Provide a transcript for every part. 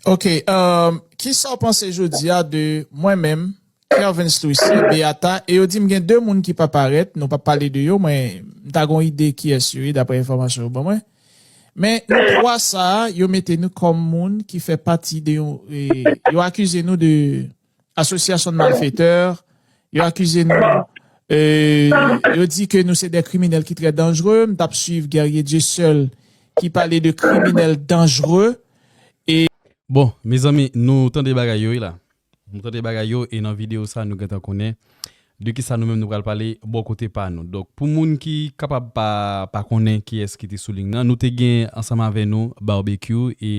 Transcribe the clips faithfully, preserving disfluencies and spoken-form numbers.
Ok, um, kisa w panse jodi a de mwen menm, Kervens Louis, Beata, e yo di m gen de moun ki pa parèt, nou pa pale de yo, mwen m ta gon ide kiyès yo ye, daprè enfòmasyon yo ban mwen. Men nou twa sa a, yo mete nou kòm moun ki fè pati de yon, e, yo akize nou de asosyasyon de malfetè, yo akize nou, e, yo di ke nou se de kriminèl ki trè danjere, m t ap swiv Guerrier Dieuseul ki pale de kriminèl danjere, e Bon, mezanmi, nou tande bagay yo wi la. Nou tande bagay yo e nan videyo sa nou gentan konnen de kisa nou menm nou pral pale bò kote pa nou. Donk, pou moun ki kapab pa, pa konnen kiyès ki te sou liy nan, nou te gen ansanm avè nou Barbecue e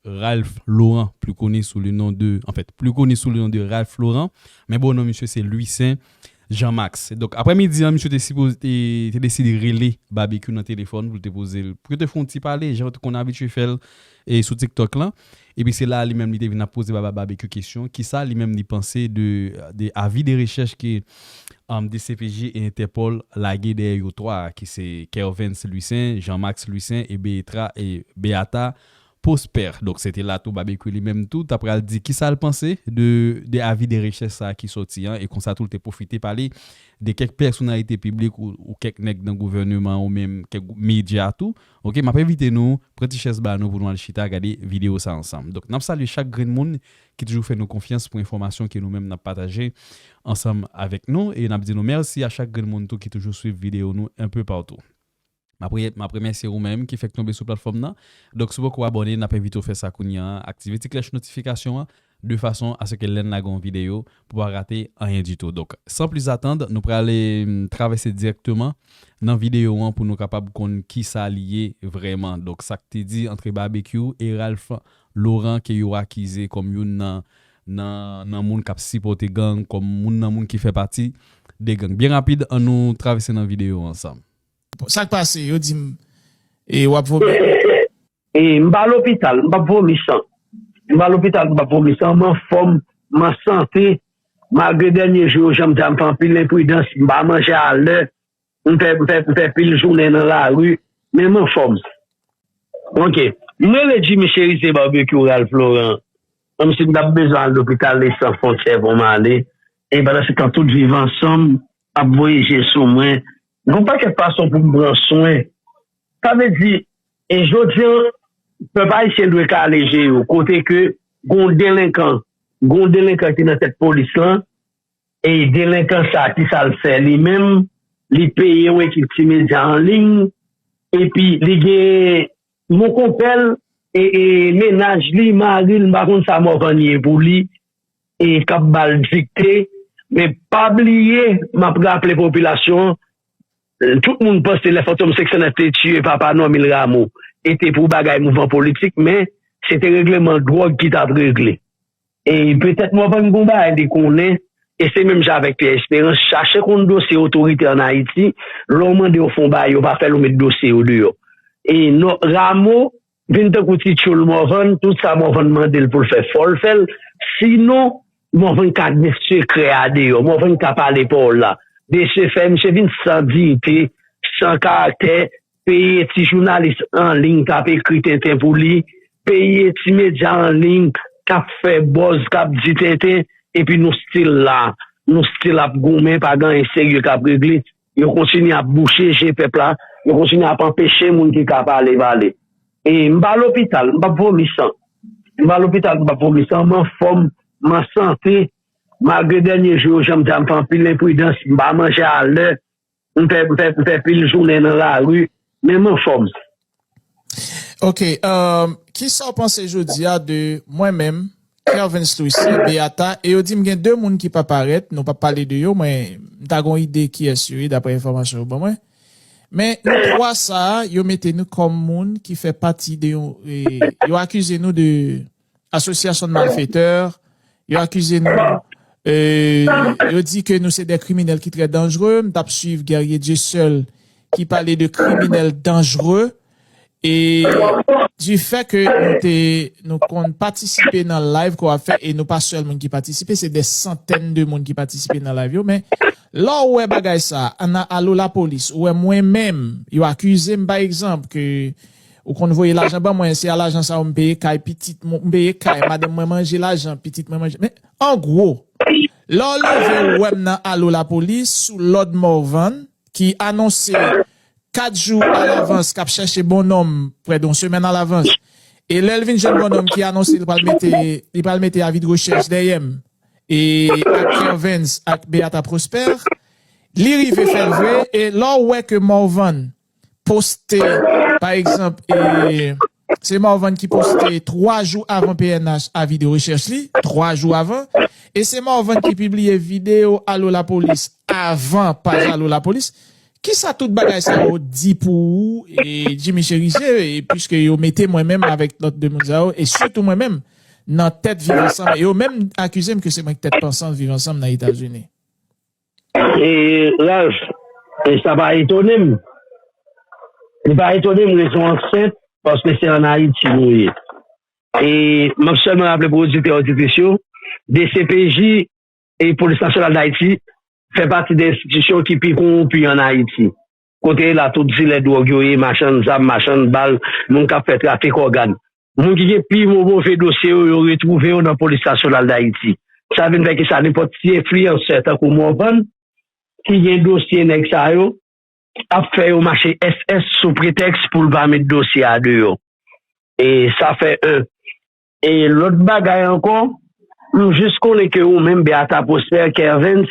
Ralph Laurent, pli koni sou le non de, anfèt, pli koni sou le non de Ralph Laurent, men bon non misye se Louissaint Jean Max. Donk, aprè midi an, misye te sipoze, te, te deside rele Barbecue nan telefòn pou l te poze l, pou yo te fè yon ti pale, jan yo te konn abitye fè l e sou TikTok lan. Epi se la li menm li te vin ap poze Baba Barbecue kesyon, kisa li menm li panse de, de avi de rechèch ke um, D C P J e Entèpòl lage dèyè yo twa, ki se Kervens Louissaint, Jean Max Louissaint e Beata, e Beata Prosper. Donk, se te la tou Barbecue li menm tou, ta pral di kisa l panse de, de avi de rechèch sa ki sòti an, e konsa tou l te pwofite pale de kèk pèsonalite piblik ou, ou kèk nèg nan gouvèneman ou menm kèk medya tou. Ok, m ap envite nou pran ti chèz ba nou pou nou al chita gade videyo sa ansanm. Donk, n ap salye chak grenn moun ki toujou fè nou konfyans pou enfòmasyon ke nou menm n ap pataje ansanm avèk nou. E n ap di nou mèsi a chak grenn moun tou ki toujou swiv videyo nou enpe patou. M ap remèsye ou menm ki fèk tonbe sou platfòm nan. Donk, si w poko abòne, n ap envite w fè sa kounye a. Aktive ti klèch notifikasyon an de fason a se ke lè n lage yon videyo, pou pa rate anyen ditou. Donk, san plis atann, nou prale travèse dirèkteman nan videyo an pou nou kapab konn kisa li ye vrèman. Donk, sa k te di antre Barbecue e Ralph Laurent ke yo akize kòm youn nan nan nan moun k ap sipòte gang, kòm moun nan moun ki fè pati de gang. Byen rapid, ann nou travèse nan videyo ansanm. Sa k pase, yo di m, e w ap vomi? E m pa lopital, m p ap vomi san. M pa lopital, m p ap vomi san. M anfòm, m an sante. Malgre dènye jou yo, jan m di a, m fè anpil enpridans, m pa manje alè. M fè, m fè, m fè pil jounen nan lari, men m anfòm. Ok. M rele Jimmy Cherizier Barbecue Ralph Laurent. Kòmsi m t ap bezwen al lopital, e Sans Frontières pou m ale. E pandan se tan, tout Viv Ansanm ap voye je sou mwen. Gen yon pakèt fason pou m pran swen. Sa vle di, e jodi a, pèp ayisyen dwe kale je yo. Kote ke gen yon delenkan, gen yon delenkan ki nan tèt polis lan, e delenkan sa ki sa l fè li menm, li peye yon ekip ti medya an liy, epi li gen monkonpè l, e, e mennaj li, mari l, m pa konn sa Morvan ye pou li, e k ap ba l dikte, men pa bliye, m ap raple popilasyon an, tout moun panse lè Fantom senk san nèf te tiye papa Normil Rameau, e te pou bagay mouvman politik, men se te regleman dwòg ki t ap regle. E petèt Morvan gon bagay li konnen, e se menm jan avèk Pierre Espérance, chache konn dosye otorite ann Ayiti, lè w mande yo fè yon bagay, yo pa fè l, ou met dosye yo deyò. E Rameau vin tankou ti tchoul Morvan, tout sa Morvan mande l pou l fè, fò l fè l, sinon Morvan ka gen sekrè a deyò, Morvan ka pale pawòl la. Mesye fè misye vin san diyite, san karaktè, peye ti jounalis an liy k ap ekri tenten pou li, peye ti medya an liy k ap fè buzz, k ap di tenten, epi nou still la, nou still ap goumen, pa gen anyen serye k ap regle. Yo kontinye ap bouche je pèp la, yo kontinye ap anpeche moun ki ka pale pale. E m pa lopital, m p ap vomi san. M pa lopital, m p ap vomi san, m anfòm, m an sante. Malgre dènye jou yo, jan m di a, m fè anpil enpridans, m pa manje alè, m fè, m fè, m fè pil jounen nan lari, men m anfòm. Ok, um, kisa w panse jodi a de mwen menm, Kervens Louis, Beata, e yo di m gen de moun ki pa parèt, nou pa pale de yo, mwen m ta gon ide kiyès yo ye, daprè enfòmasyon yo ban mwen. Men nou twa sa a, yo mete nou kòm moun ki fè pati de yon, e, yo akize nou de asosyasyon de malfetè, yo akize nou, e, yo di ke nou se de kriminèl ki trè danjere, m t ap swiv Guerrier Dieuseul ki pale de kriminèl danjere, e du fait que nou te, nou konn patisipe nan live ke w ap fè, e nou pa sèl moun ki patisipe, se de santèn de moun ki patisipe nan live yo, men lè w wè bagay sa, ann alo lapolis, ou wè mwen menm, yo akize m pa egzanp ke Ou konn voye lajan ban mwen, se a lajan sa yo m peye kay pitit mwen, m peye kay madanm mwen manje, lajan pitit mwen manje. Men, an gwo, lè w leve ou wè m nan Alo Lapolis sou lòd Morvan ki anonse kat jou alavans k ap chèche bonnonm, prè de yon semèn alavans. E lè l vin jwenn bonnonm ki anonse li pral mete, li pral mete avi de rechèch dèyè m, e ak Kervens ak Beata Prosper, li rive fè l vre, e lè w wè ke Morvan poste, pa egzanp, e, se Morvan ki poste twa jou avan P N H avi de rechèch li, twa jou avan, e se Morvan ki pibliye videyo Alo Lapolis avan paj Alo Lapolis. Kisa tout bagay sa yo di pou ou, e, Jimmy Cherizier, e, piske yo mete mwen menm avèk lòt de moun sa yo, e sitou mwen menm, nan tèt Viv Ansanm, e yo menm akize m ke se mwen ki tèt pansant Viv Ansanm nan Etazini. E, Ralph, e sa pa etone m. Li pa etone m, rezon an senp, paske se ann Ayiti nou ye. E m ap sèlman raple pou oditè, oditris yo, D C P J e Polis Nasyonal d Ayiti fè pati de enstitisyon ki pi kowonpi ann Ayiti. Kote la tout dilè dwòg yo ye, machann zam, machann bal, moun k ap fè trafik ògàn. Moun ki gen pi mo- move dosye yo, yo retwouve yo nan Polis Nasyonal d Ayiti. Sa vin fè ki sa, nenpòt ti enfliyansè tankou Morvan, ki gen dosye nèg sa yo, ap fè yo mache S S sou pretèks pou l pa met dosye a deyò. E sa fè en. E lòt bagay ankò, m jis konnen ke ou menm, Beata Prosper, Kervens,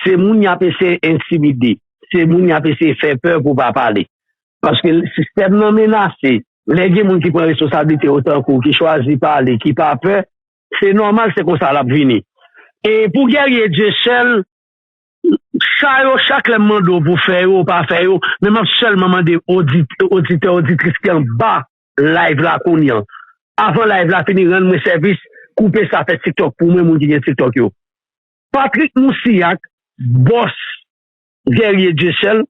se moun y ap eseye entimide. Se moun y ap eseye fè pè pou pa pale. Paske sistèm nan menase. Lè gen moun ki pran responsablite yo tankou, ki chwazi pale, ki pa pè, se nòmal, se konsa l ap vini. E pou Guerrier Dieuseul, sa yo, chak lè m mande w pou fè yo, ou pa fè yo, men m ap sèlman mande odit, oditè, oditris ki anba live la kounye a. Avan live la fini, rann mwen sèvis, koupe sa, fè TikTok pou mwen, moun ki gen TikTok yo. Patrick Moussilhac, bòs Guerrier Dieuseul,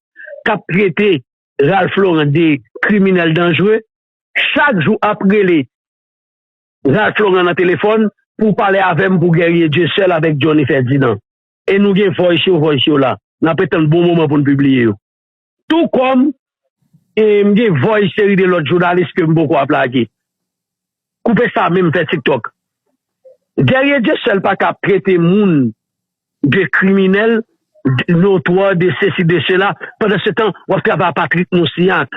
k ap trete Ralph Laurent de kriminèl danjre, chak jou ap rele Ralph Laurent nan telefòn pou pale avè m pou Guerrier Dieuseul avèk Johnny Ferdinand. E nou gen voice yo, voice yo la. N ap ret tann bon moman pou n pibliye yo. Tou kòm e m gen voice seri de lòt jounalis ke m poko ap lage. Koupe sa menm, fè TikTok. Guerrier Dieuseul pa ka ap trete moun de kriminèl, de notwa, de sesi, de sela, pandan se tan w ap travay ak Patrick Moussilhac.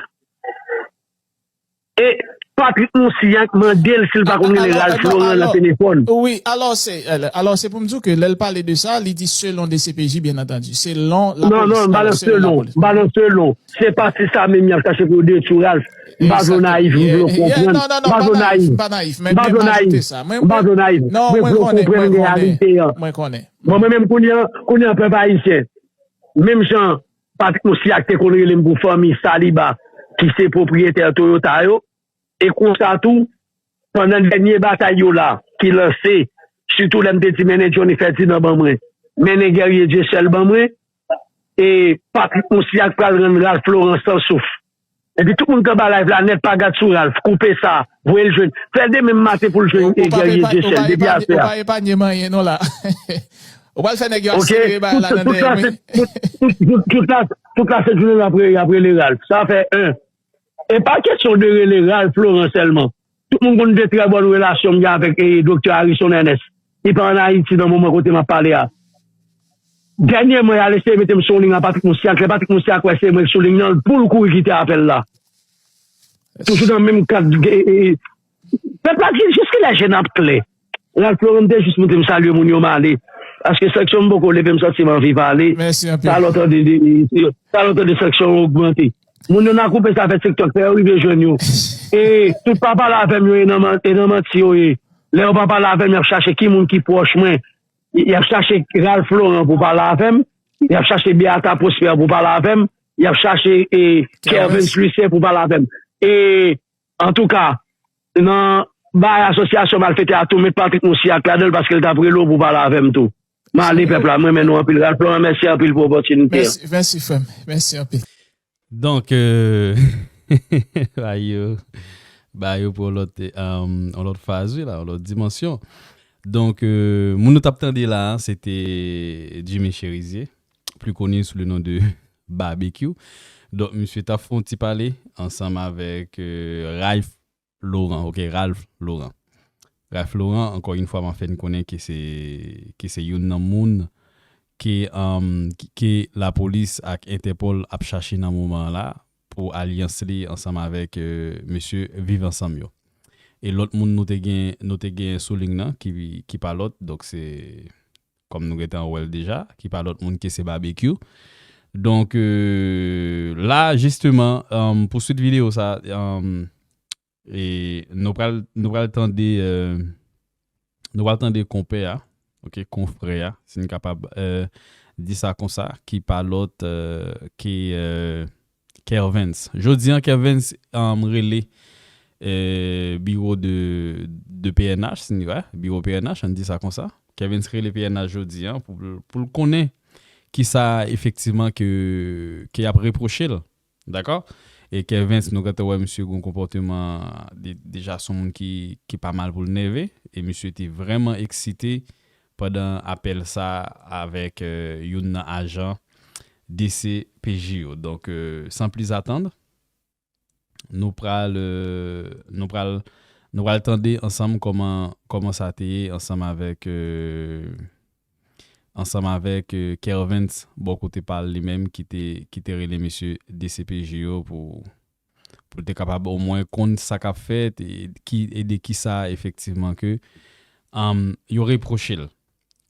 E Patrick Moussilhac mande l si l pa konn rele Ralph Laurent nan telefòn. Wi, alò se, alò se pou m di w ke lè l pale de sa, li di selon D C P J, byen antandi. Selon lapolis. Non, non, m pa nan selon. M pa nan selon. Se pati sa menm y ap chache pou yo detwi Ralph. M pa vle w nayif, m vle w konprann. M pa vle w nayif. M pa vle w nayif. M pa vle w nayif. Mwen vle w konprann reyalite an. Bon, mwen menm kounye a, kounye a pèp ayisyen. Menm jan Patrick Moussilhac te konn rele m pou fanmi Saliba ki se pwopriyetè Toyota yo. E konsa tou, pandan dènye batay yo la ki lanse, sitou lè m te di mennen Johnny Ferdinand ban mwen, mennen Guerrier Dieuseul ban mwen, e Patrick Moussilhac pral rann Ralph Laurent san souf. Epi tout moun k anba live la nèt pa gad sou Ralph, koupe sa, voye l jwenn. Fè demen maten pou l jwenn Guerrier Dieuseul depi aswè a. Ou pa epanye m anyen non la. Ou pral fè nèg yo aksepte bagay la nan dèyè m wi. Tout la, tout la se jounen y ap rele Ralph. Sa fè en. E pa kesyon de rele Ralph Laurent sèlman. Tout moun konn de trè bòn relasyon m gen avèk e, Doktè Harrison Ernest. Li pa ann Ayiti nan moman kote m ap pale a. Dènyèman, y al eseye mete m sou yon liy a Patrick Moussilhac. Lè Patrick Moussilhac wè se mwen k sou liy nan, l pou l kouri kite apèl la. Toujou nan menm kad. Pèp la di, jiskilè je n ap klè? Ralph Laurent te jis montre m salye moun yo, m ale. Paske sanksyon m poko leve, m santi m anvi pale. Talè w tande, talè w tande sanksyon yo ogmante. Moun yo nan koupe sa fè TikTok, fè yo rive jwenn yo. E tout pa pale avè m yo, e nan manti yo ye. Lè yo pa pale avè m, y ap chache ki moun ki pwòch mwen. Y ap chache Ralph Laurent pou pale avè m. Y ap chache Beata Prosper pou pale avè m. Y ap chache e, Kervens Lucien pou pale avè m. E antouka, nan bay asosyasyon malfetè a tou, met Patrick Moussilhac ladan l paske l t ap rele w pou pale avè m tou. M ale pèp la, m renmen nou anpil. Ralph Laurent, mèsi anpil pou opòtinite a. Mèsi, mèsi frè m. Mèsi anpil. Donk, euh, ba yo, ba yo pou yon lòt, euh, yon lòt faz, wi, la, yon lòt dimansyon. Donk, euh, moun nou t ap tande la, se te Jimmy Cherizier, plus connu sous le nom de Barbecue. Donk, misye t ap fè yon ti pale ansanm avèk, euh, Ralph Laurent, ok, Ralph Laurent. Ralph Laurent, ankò yon fwa, m ap fè n konnen ke se, ke se youn nan moun ke, um, ke, ke lapolis ak Entèpòl ap chache nan moman an la pou alyans li ansanm avèk, euh, mesye Viv Ansanm yo. E lòt moun nou te gen, nou te gen sou liy nan ki, ki pa lòt, donk se, kòm nou gentan wè l deja, ki pa lòt moun ke se Babekyou. Donk, euh, la, jisteman, um, pou swit videyo sa, um, e nou pral, nou pral tande, euh, nou pral tande konpè a, ok, konfrè a, si n kapab, euh, di sa konsa, ki pa lòt, euh, ke, euh, Kervens. Jodi an, Kervens, um, rele, euh, biwo de, de P N H, si n, wè, biwo P N H, ann di sa konsa. Kervens rele P N H jodi an pou, pou l konnen kisa efektivman ke, ke y ap repwoche l. Dakò? E Kervens, nou gentan wè misye gen yon konpòteman de-, deja se yon moun ki, ki pa mal pou l nève. E misye te vrèman eksite pandan apèl sa avèk, euh, youn nan ajan D C P J yo. Donk, euh, san plis atann, nou pral, euh, nou pral, nou pral tande ansanm kòman, kòman sa te ye ansanm avèk, euh, ansanm avèk, euh, Kervens bò kote pa l li menm ki te, ki te rele mesye D C P J yo pou, pou l te kapab omwen konn sa k ap fèt e ki, e de kisa efektivman ke, um, yo repwoche l.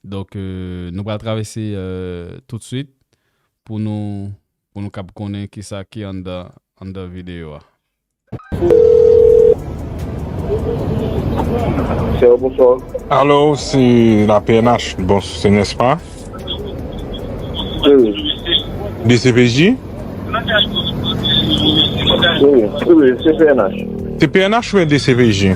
Donk, euh, nou pral travèse, euh, toutswit pou nou, pou nou kab konnen kisa ki anndan, anndan videyo a. Sè, bonswa. Alo, se la P N H, bon, se nèspa? Wi. D C P J? Wi, wi, se P N H. Se P N H oubyen D C P J?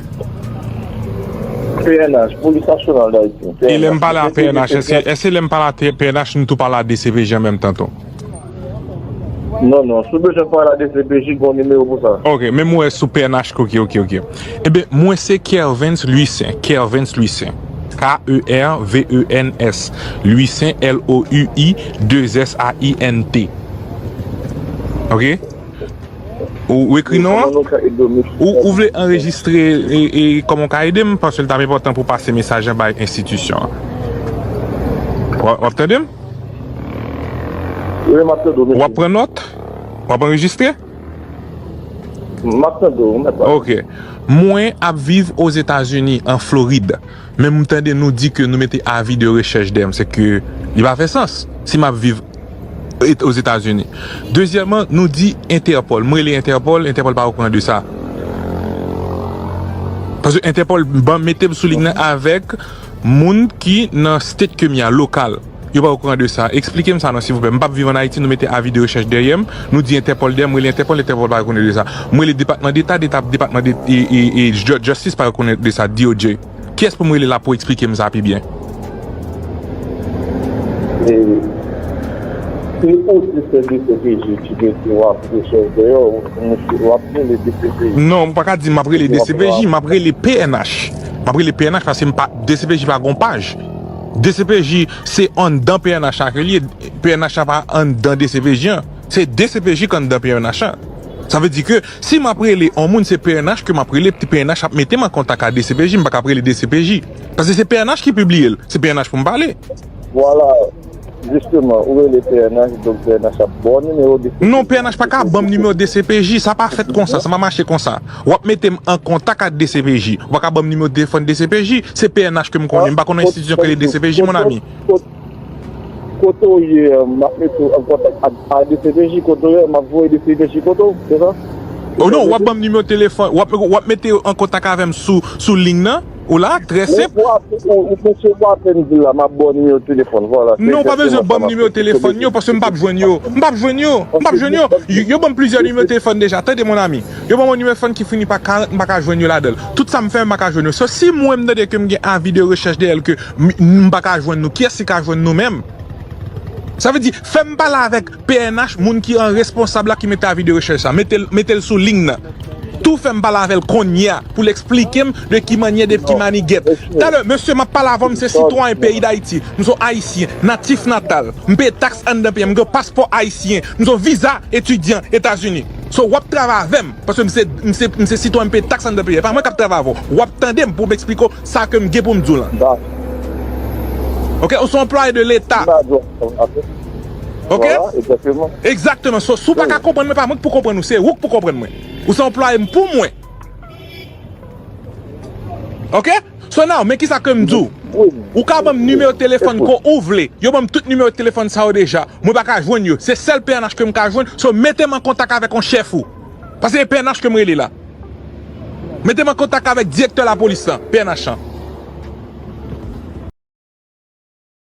P N H, Polis Nasyonal Dayiti. E lè m pale a P N H, èske, èske lè m pale a P N H, nou tou pale a D C P J an menm tan tou? Non, non, si w bezwen pale a D C P J, gen yon nimewo pou sa. Ok, men m wè sou P N H, ok, ok, ok. Ebyen, mwen se Kervens Louissaint, Kervens Louissaint. K E R V E N S, Louissaint, L O U I deux S A I N T. Ok? Ou, ou ekri non an? Ou, ou vle anrejistre e, e kòman w ka ede m? Paske l t ap enpòtan pou w pase mesaj an bay enstitisyon an. W ap, w ap tande m? Wi, m ap tande w, mesye. W ap pran nòt? W ap anrejistre? M ap tande w, mèt la. Ok. Mwen ap viv Ozetazini, an Florid. Men m tande nou di ke nou mete avi de rechèch dèyè m, se ke li pa fè sans. Si m ap viv et-, Ozetazini. Dezyèmman, nou di Entèpòl. M rele Entèpòl, Entèpòl pa okouran de sa. Paske Entèpòl ban mete m sou liy nan avèk moun ki nan state ke m ye a, lokal. Yo pa okouran de sa. Eksplike m sa non, silvouplè. M p ap viv ann Ayiti, nou mete avi de rechèch dèyè m, nou di Entèpòl dèyè m, m rele Entèpòl, Entèpòl pa okouran de sa. M rele Depatman Deta, Deta, Depatman de, e, e, e, Ju-, Justice pa okouran de sa, D O J. Kiyès pou m rele la pou eksplike m sa pi byen? E, se osi sèvis D C P J ki mete w ap rechèch dèyè w, w ap rele D C P J. Non, m pa ka di m ap rele D C P J, m ap rele P N H. M ap rele P N H paske m pa, D C P J pa gon paj. D C P J se anndan P N H la ke l ye, P N H la pa anndan D C P J an. Se D C P J k anndan P N H la. Sa vle di ke si m ap rele yon moun, se P N H ke m ap rele, P N H ap mete m an kontak ak D C P J, m pa ka ap rele D C P J. Paske se P N H ki pibliye l, se P N H pou m pale. Vwala, jisteman, ou rele P N H, donk P N H ap ba w nimewo D C P J. Non, P N H pa ka ban m nimewo D C P J, sa pa fèt konsa, sa pa mache konsa. W ap mete m an kontak ak D C P J, ou pa ka ban m nimewo telefòn D C P J, se P N H ke m konnen, m pa konn yon enstitisyon ki rele D C P J, mon ami. Kote w ye, m ap mete w an kontak ak, ak D C P J, kote w ye, m ap voye D C P J kote w, se sa? Oh non, w ap ban m nimewo telefòn, w ap, w ap mete yo an kontak avè m sou, sou liy nan, ou la, trè senp. Ou, ou, ou, ou, ou, ou apèn di la, m ap ba w nimewo telefòn, vwala. Non, w pa bezwen ban m nimewo telefòn yo, paske m p ap jwenn yo. M p ap jwenn yo. M p ap jwenn yo. Yo, yo ban m plizyè nimewo telefòn deja. Tande, mon ami. Yo ban m yon nimewo telefòn ki fini pa karant, m pa ka jwenn yo ladan l. Tout sa m fè, m pa ka jwenn yo. So, si mwen m tande ke m gen avi de rechèch dèyè l ke m, m pa ka jwenn nou, kiyès ki ka jwenn nou menm? Sa vle di, fè m pale avèk P N H, moun ki an responsab la ki mete avi de rechèch sa. Mete l, mete l sou liy nan. tou fè m pale avè l kounye a pou l eksplike m de ki mannyè, de ki manigèt. Talè, mesye, m ap pale avè w, m se sitwayen peyi Dayiti, m se yon Ayisyen, natif natal, m peye taks anndan peyi a, m gen yon paspò ayisyen, m se yon viza etidyan Etazini. So, w ap travay avè m, paske m se, m se, m se sitwayen, m peye taks anndan peyi a. E pa mwen k ap travay avè w. W ap tande m pou m eksplike w sa ke m gen pou m di w lan. Ok, ou se yon anplwaye de Leta. Ok? Egzakteman. So, si w pa ka konprann mwen, pa mwen k pou konprann ou, se ou k pou konprann mwen. Ou se anplwaye m pou mwen. Ok? So now, men kisa ke m di w. Ou ka ban m nimewo telefòn ke w vle. Yo ban m tout nimewo telefòn sa yo deja. Mwen pa ka jwenn yo. Se sèl P N H ke m ka jwenn. So, mete m an kontak avèk yon chèf ou. Paske se P N H ke m rele la. Mete m an kontak avèk direktè lapolis lan, P N H lan.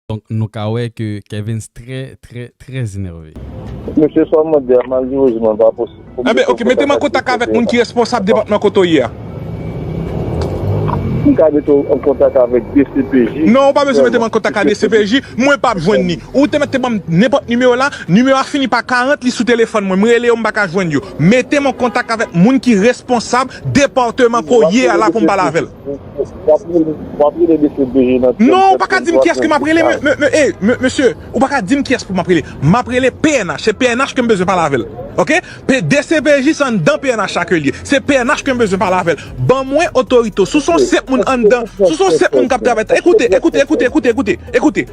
Donk, nou ka wè ke Kervens trè, trè, trè enève. Mesye, sa w mande a, malerezman, pa posib pou m... Enben, ok, mete m an kontak avèk moun ki responsab depatman kote w ye a. M ka mete w an kontak avèk D C P J. Non, ou pa bezwen mete m an kontak ak D C P J. Mwen p ap jwenn ni. Ou te mèt te ban m nenpòt nimewo la, nimewo a fini pa karant, li sou telefòn mwen. M rele yo, m pa ka jwenn yo. Mete m an kontak avèk moun ki responsab depatman ke w ye a la pou m pale avè l. W ap rele, w ap rele D C P J nan... Non, ou pa ka di m kiyès ke m ap rele, me, me, me, eh, me, mesye, ou pa ka di m kiyès pou m ap rele. M ap rele P N H, se P N H ke m bezwen pale avè l. Ok? P-, D C P J se anndan P N H la ke l ye. Se P N H ke m bezwen pale avè l. Ban mwen otorite w. Si w se yon senp moun anndan, si w se yon senp moun k ap travay, ekoute, ekoute, ekoute, ekoute, ekoute, ekoute.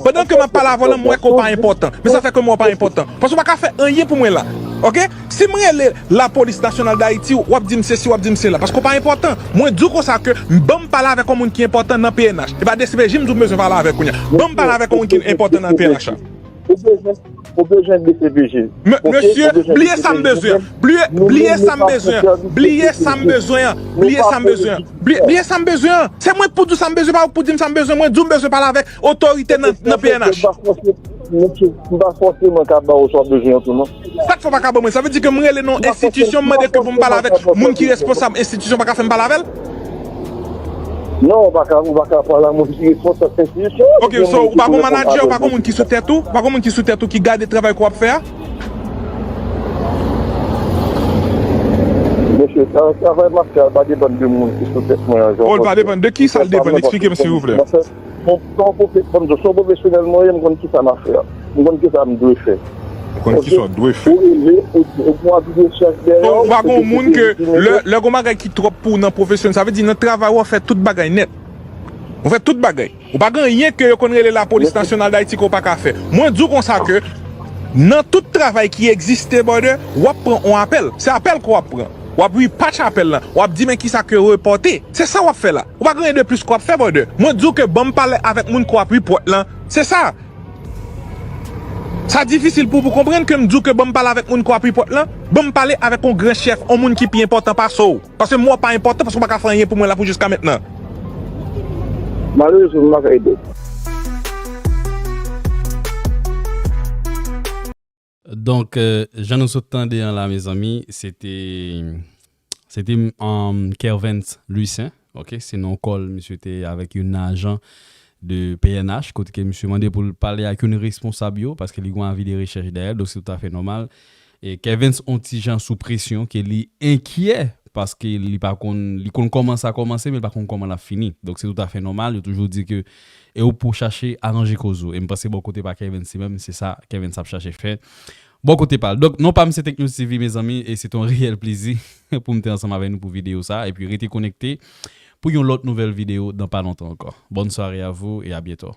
Pandan ke m ap pale avè w lan, m wè ke w pa enpòtan. Men sa fè ke m wè w pa enpòtan. Paske w pa ka fè anyen pou mwen la. Ok? Si m rele Lapolis Nasyonal d Ayiti, w ap di m sesi, w ap di m sela. Paske w pa enpòtan. Mwen di w konsa ke m, ban m pale avèk yon moun ki enpòtan nan P N H. E pa D C P J m di w m bezwen pale avèk kounye a. Ban m pale avèk yon moun ki enpòtan nan P N H la. Ou bezwen, ou bezwen D C P J. Me-, mesye, bliye sa m bezwen. Bliye, bliye sa m bezwen. Bliye sa m bezwen an. Bliye sa m bezwen an. Bliye, bliye sa m bezwen an. Se mwen k pou di w sa m bezwen, pa ou k pou di m sa m bezwen. Mwen di w m bezwen pale avèk otorite nan, nan P N H. M pa fòse-, m pa fòseman ka ba w sa w bezwen an tou, non. Sa k fè w pa ka ban mwen? Sa vle di ke m rele nan yon enstitisyon, m mande ke pou m pale avèk moun ki responsab enstitisyon, pa ka fè m pale avè l? Non, ou pa ka, ou pa ka pale a moun ki responsab enstitisyon. Ok, so, ou pa gon manadjè, ou pa gon moun ki sou tèt ou, ou pa gon moun ki sou tèt ou ki gade travay ke w ap fè a? Mesye, tra-, travay m ap fè a pa depann de moun ki sou tèt mwen an, jan w panse. Oh, l pa depann. De ki sa l depann? Eksplike m, silvouplè. Bon, bon, bon, bon, se yon pwofesyonèl mwen ye, m konn kisa m ap fè a. M konn kisa m dwe fè. Ou konn kisa w dwe fè. Ou rele, ou, ou pran pi de chèf dèyè w. Ou pa gon moun ke lè, lè gon bagay ki twòp pou w nan pwofesyon, sa vle di nan travay ou, w fè tout bagay nèt. Ou fè tout bagay. Ou pa gen anyen ke yo konn rele Lapolis Nasyonal d Ayiti ke w pa ka fè. Mwen di w konsa ke nan tout travay ki egziste, brother, w ap pran yon apèl. Se apèl ke w ap pran. W ap repatch apèl lan. W ap di men kisa ke repòte. Se sa w ap fè la. Ou pa gen anyen de plis ke w ap fè, brother. Mwen di w ke ban m pale avèk moun ke w ap repòt lan. Se sa. Sa difisil pou w pou konprann ke m di w ke ban m pale avèk moun ke w ap repòt lan. Ban m pale avèk yon gran chèf, yon moun ki pi enpòtan pase w. Paske m wè w pa enpòtan, paske w pa ka fè anyen pou mwen la pou jiska mentnan. Malerezman, m pa ka ede w. Donk, euh, jan nou sot tande an la, mezanmi, se te, se te, um, Kervens Louissaint, ok, se non kò l, misye te avèk yon ajan de P N H, kote ke misye mande pou l pale ak youn responsab yo, paske li gen avi de rechèch dèyè l, donk se toutafè nòmal. E Kervens on ti jan sou presyon, ke li enkyè, paske li pa konn, li konn kòman sa kòmanse, men li pa konn kòman l ap fini. Donk se toutafè nòmal, yo toujou di ke e ou pou chache aranje koze w. E m panse bò kote pa Kervens li menm, se sa Kervens ap chache fè bò kote pa l. Donk, non pa m se Tech News T V, mezanmi, e se te yon reyèl plezi pou m te ansanm avèk nou pou videyo sa, epi rete konekte pou yon lòt nouvèl videyo dan pa lontan ankò. Bonne soirée à vous et à bientôt.